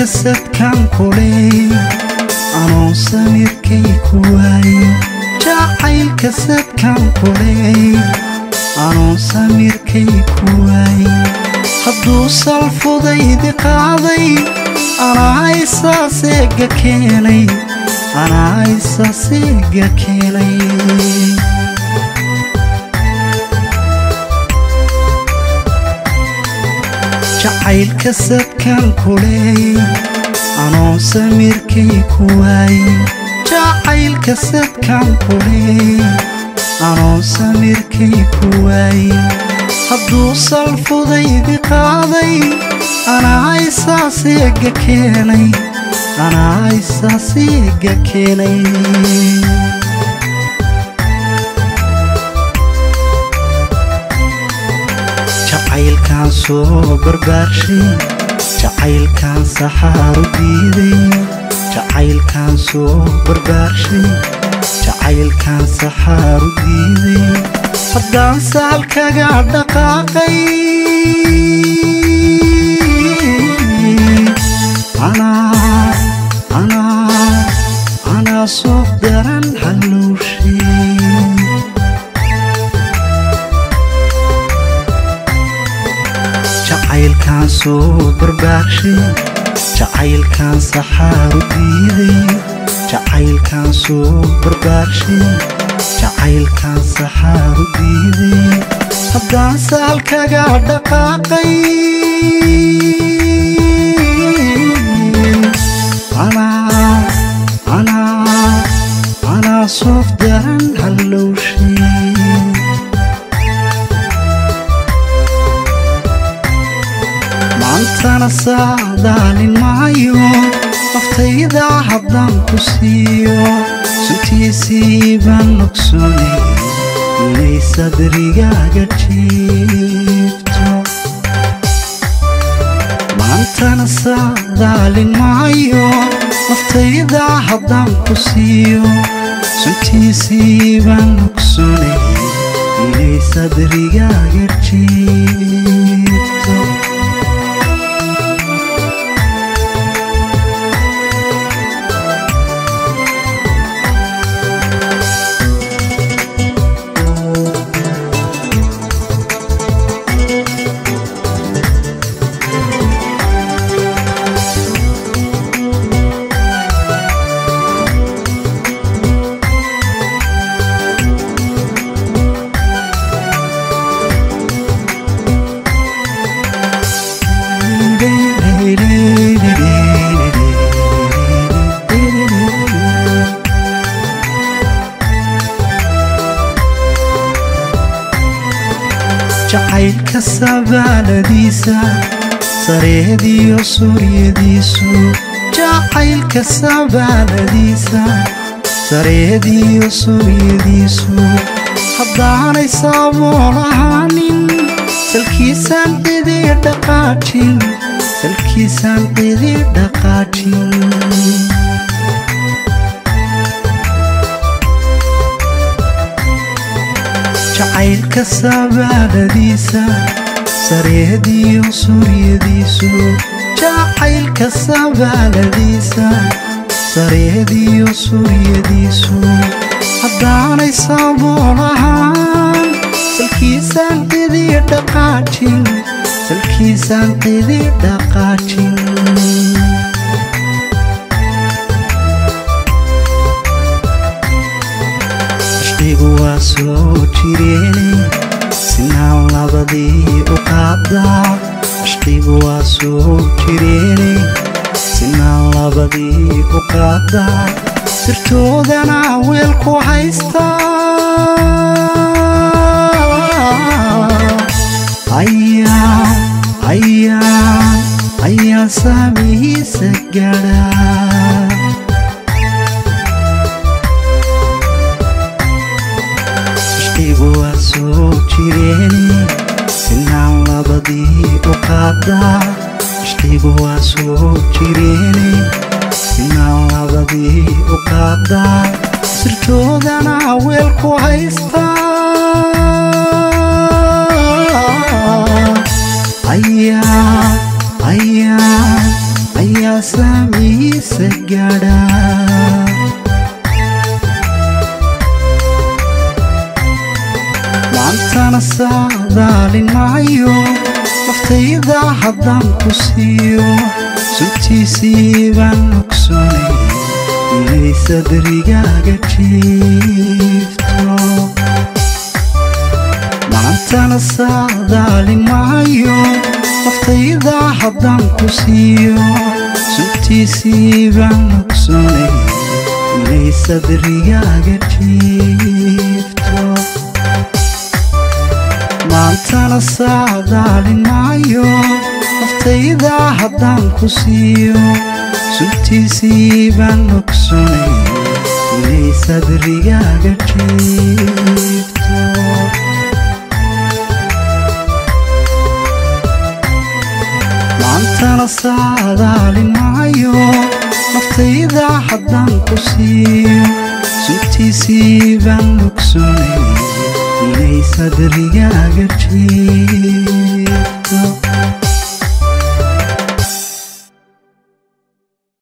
Jacaylka sadkaan kuley anoo samirkay ku waayin. Jacaylka sadkaan kuley anoo samirkay ku waayin. Hadduu salfudaydi qaaday anaa isaaseega keenay, anaa isaaseega keenay. Jacaylka sadkaan kuley anoo samirkay ku waayin. Jacaylka sadkaan kuley anoo samirkay ku waayin. Hadduu salfudaydi qaaday anaa isaaseega keenay, anaa isaaseega keenay. Jacaylkaan soo barbaarshay, jacaylkaan saxaaru diiday. Jacaylkaan soo barbaarshay, jacaylkaan saxaaru diiday. Haddaan sahal kaga dhaqaaqay anaa anaa anaa soo daran halowshay. Jacaylkaan soo barbaarshay, jacaylkaan saxaaru diiday. Jacaylkaan soo barbaarshay, jacaylkaan saxaaru diiday. Haddaan sahal kaga dhaqaaqay anaa anaa anaa soof daran halowshay. Maantana saadaalin maayo naftayda haddaan ku siiyo. Suntiisii baan ogsoonay inay sadrigaaga jiifto. Maantana saadaalin maayo naftayda haddaan ku siiyo. Suntiisii baan ogsoonay inay sadrigaaga jiifto. Jacaylka sabaaladiisa sareediyo suryadiisu. Jacaylka sabaaladiisa sareediyo suryadiisu. Haddaanay saabool ahaanin salkiisaan cidii dhaqaajin, salkiisaan cidii dhaqaajin. Jacaylka sabaaladiisa sareediyo suryadiisu. Jacaylka sabaaladiisa sareediyo suryadiisu. Haddaanay saabool ahaan salkiisaan cidii dhaqaajin, salkiisaan cidii dhaqaajin. Cishqigu waa soo jireenay sinaan labadii u qaadaa. Cishqigu waa soo jireenay sinaan labadii u qaadaa. Sirtoodana weelku haystaa ayaa ayaa ayaa saamihiisa gaadha. Cishqigu waa soo jireenay sinaan labadii u qaadaa. Cishqigu waa soo jireenay sinaan labadii u qaadaa. Sirtoodana weelku haystaa ayaa ayaa ayaa. dhaawaciisa gaadha. Maantana saadaalin maayo naftayda haddaan ku siiyo, suntiisii baan ogsoonay inay sadrigaaga jiifto. Maantana saadaalin maayo naftayda haddaan ku siiyo, suntiisii baan ogsoonay inay sadrigaaga jiifto. Maantana saadaalin maayo naftayda haddaan ku siiyo, suntiisii baan ogsoonay inay sadrigaaga jiifto. Maantana saadaalin maayo naftayda haddaan ku siiyo, suntiisii baan ogsoonay inay sadrigaaga jiifto.